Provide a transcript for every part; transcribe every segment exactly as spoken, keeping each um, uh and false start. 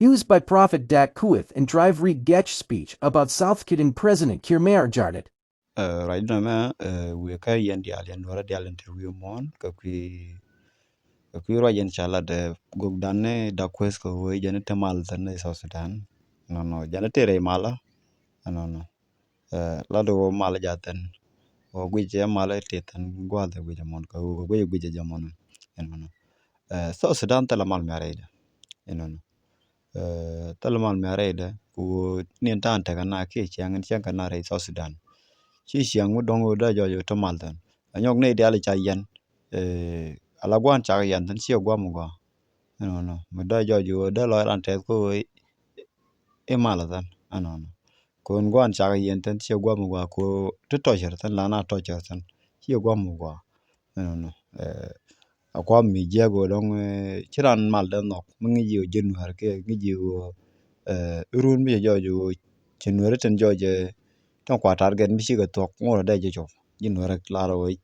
used by Prophet Dak Kuith and drive Riek Gach speech about South Sudan President Kiir Mayardit. Ruacdä mɛ, wiɛ kä yɛn diaal, yɛn Nuäärä diaal in te wi̱i̱ muɔ̱ɔ̱n kɛ kui̱, kɛ kui̱ ruac in ca lat ɛ gök dan ni Dak Kuith kɛ ɣöö jɛn te mal thin ni South Sudan. Nɔnɔ jɛn te rɛy malä. Nɔnɔ lat ɣöö mal ja̱ thin, ɣöö guic ɛ mal ti thin gua̱a̱th ɛ guic ɛ muɔ̱ɔ̱n kɛ ɣöö guic ɛ guic ɛ jɛ muɔ̱ɔ̱n. Nɔnɔ South Sudan thilɛ mal mi a rɛydɛ. Nɔnɔ thilɛ mal mi a rɛydɛ ku ni in ta̱a̱n tekɛ na kiɛ ciaŋ in ciaŋ kɛ na rɛy South Sudan. Ci ciaŋ mi dɔ̱ŋ ɣöö dee jɔɔc ɣöö te mal thin. Ɛ nyɔk ni diaal ca yɛn ala gua̱a̱n cak yɛn thin ciɛ gua̱a̱m gua̱a̱. Ɛnɔnɔ mi dee jɔɔc ɣöö dee lɔc ran tɛth kä ɣöö i̱ mal thin. Ɛnɔnɔ kun gua̱a̱n cak yɛn thin ciɛ gua̱a̱m gua̱a̱ ku ti tɔcɛr thin la na tɔcɛr thin ciɛ gua̱a̱m gua̱a̱. Ɛnɔnɔ a kua̱m mi jiɛk ɣöö dɔ̱ŋ ci ran mal dee nhɔk mi ŋi̱ci ɣöö ji̱ Nuäär kiɛ ŋi̱ci ɣöö run mi cɛ jɔɔc ɣöö ci Nuäär tin jɔɔc tin kua target mi cikɛ thuɔ̱k ŋot dee ji̱ cop ji̱ Nuäär lar ɣöö i̱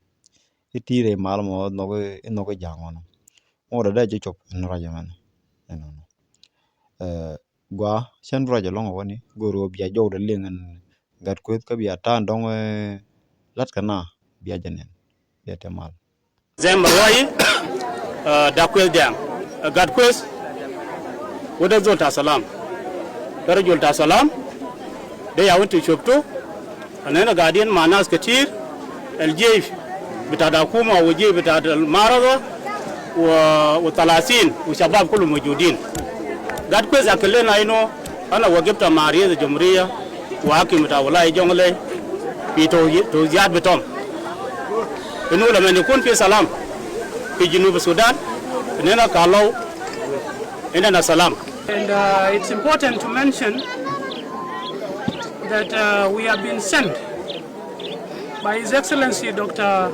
ti̱i̱ rɛy mal mɔ nhɔk i̱ nhɔk i̱ ja̱a̱ŋ ɣɔnɔ. Ŋot dee ji̱ cop in ruac ɛmɛn. Ɛnɔnɔ gua cɛn ruac ɛlɔ̱ŋ ɛ wäni go̱o̱r ɣöö bia jɔwdɛ liŋ ɛn Gat Kueth kä bia ta̱a̱n dɔ̱ŋ lat kɛ na bia jɛ nɛn bia te mal. Zem Ruayi, Dak Kueth Diaŋ, Gat Kueth, wut ɛ zol ta salam. Kɛ rɛ jol ta salam. De ya wun ti cop tu. Anina gadin ma nas katir. Al jeish bita da kuma wa jeish bita da marada wa wa talatin wa shabab kullu mujudin. Gat Kueth akilina inu ana wagibta ma riyas jumhuriya wa hakim bita walaya Jonglei fi tawziyat bitom. Inu lama nikun fi salam fi Junub Sudan, inina kalau inina salam. And uh, it's important to mention that uh, we have been sent by His Excellency Doctor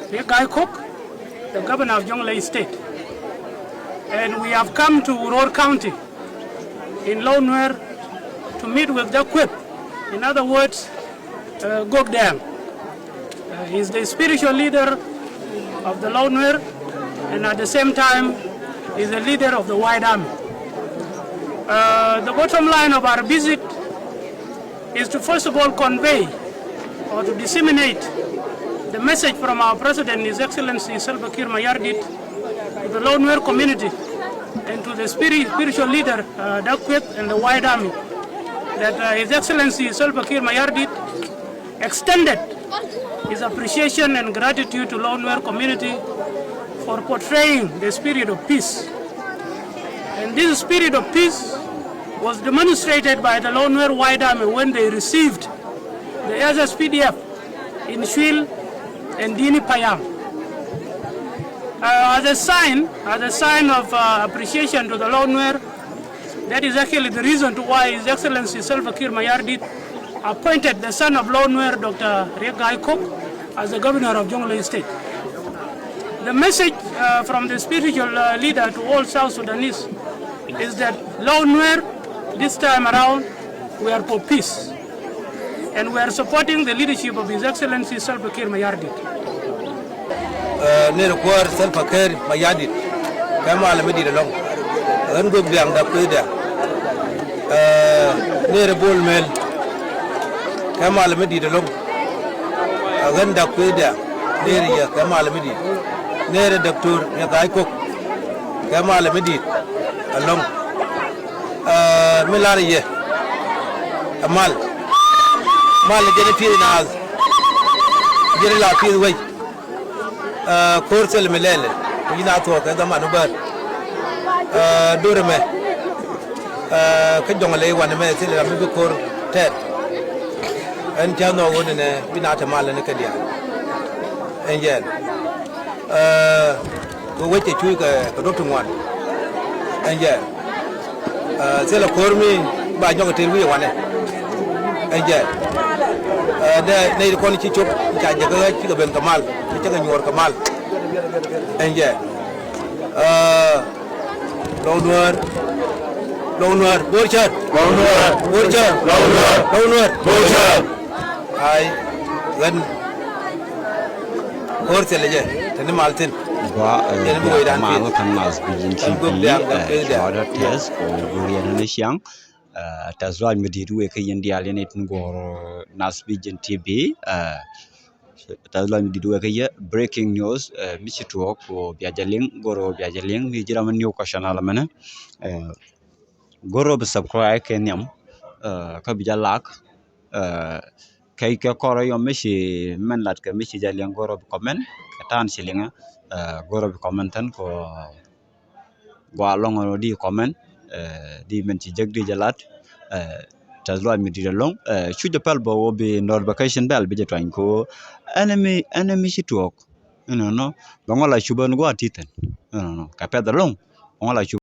Riek Gai Kok, the governor of Jonglei State. And we have come to Uror County in Low Nuer to meet with Dak Kueth. In other words, uh, Gok Deng. Uh, he's the spiritual leader of the Low Nuer, and at the same time, he's the leader of the White Army. Uh, the bottom line of our visit is to first of all convey or to disseminate the message from our President, His Excellency Salva Kiir Mayardit, to the Low Nuer community and to the spirit, spiritual leader, uh, Dak Kueth and the White Army, that uh, His Excellency Salva Kiir Mayardit extended his appreciation and gratitude to Low Nuer community for portraying the spirit of peace. And this spirit of peace was demonstrated by the Low Nuer White Army when they received the S S P D F in Shuil and Dini Payam. Uh, as a sign, as a sign of uh, appreciation to the Low Nuer, that is actually the reason to why His Excellency Salva Kiir Mayardit appointed the son of Low Nuer, Doctor Riek Gai Kok, as the governor of Jonglei State. The message uh, from the spiritual uh, leader to all South Sudanese is that Low Nuer, this time around, we are for peace. And we are supporting the leadership of His Excellency Salva Kiir Mayardit. Ner kuäär Salva Kiir Mayardit kɛ malɛ mi di̱i̱t ɛlɔ̱ŋ. Ɣän Gök Diaŋ Dak Kueth Diaŋ. Ner Bol Mel kɛ malɛ mi di̱i̱t ɛlɔ̱ŋ. Ɣän Dak Kueth Diaŋ ner yɛ kɛ malɛ mi di̱i̱t. Ner Doctor Riek Gai Kok kɛ malɛ mi di̱i̱t ɛlɔ̱ŋ. Ɛ, mi lar yɛ ɛ mal. Mal jɛn pi̱eth naath. Jɛn la pi̱eth wec. Ɛ, ko̱r thil mi lɛlɛ mi ji̱ na thuɔɔk kɛ dhaman bär. Ɛ, dor ɛmɛ. Ɛ, kä Jɔŋlei wanɛ mɛ thil ram mi bi ko̱r tɛɛt. Ɛn ca nhɔk ɣöö nɛnɛ bi na te mal ɛn kɛ diaal. Ɛn jɛɛn. Ɛ, kɛ wec kɛ cuuc kɛ, kɛ duɔ̱p ti ŋuan. Ɛn jɛ. Ɛ, thilɛ ko̱r mi ba nyɔk kɛ tëë wi̱i̱ wanɛ. Ɛn jɛ. Ɛ, dee nɛy ti kɔn ci cop ca jɛ kɛ ɣäc cikɛ ben kɛ mal, cikɛ nyuɔɔr kɛ mal. Ɛn jɛ. Ɛ, Lɔw Nuäär. Lɔw Nuäär. Bo̱o̱r cär. Lɔw Nuäär. Bo̱o̱r cär. Lɔw Nuäär. Lɔw Nuäär. Bo̱o̱r cär. Ai, ɣän ko̱r thilɛ jɛ te ni mal thi̱n. Gua, eh, bia kamal kan Nas Vision T V, eh, cuadä tɛth kɛ go̱r yɛn ni ciaŋ. Eh, tɛth lɔac mi di̱i̱t wëë kä yɛn diaal yɛn it ni go̱r Nas Vision T V, eh, tɛth lɔac mi di̱i̱t wëë kä yɛ breaking news, eh, mi ci tuɔɔk kɛ bia jɛ liŋ, go̱r bia jɛ liŋ, mi ji̱ ram ni new kä channel mɛnɛ. Eh, go̱r bi subscribe kɛ nhiam, eh, kä bi jɛ like, eh, kɛ, kɛ kɔrɛ yɔm mi ci mɛn lat kɛ mi ci jɛ liŋ go̱r bi comment, kɛ tan ci liŋ, eh, go̱r bi comment than kɔ gua lɔŋ di comment, eh, di mɛn ci jek di jɛ lat, eh, tɛth lɔac mi di̱i̱t ɛlɔ̱ŋ, eh, cu jɛ pɛl bä wä bi notification bell bi jɛ tuany kɛ wä ɛn mi, ɛn mi ci tuɔɔk. Inɔnɔ, bɛ ŋɔl a cupä ni gua tithin. Inɔnɔ, kɛ pɛth ɛlɔ̱ŋ, bɛ ŋɔl a cupä.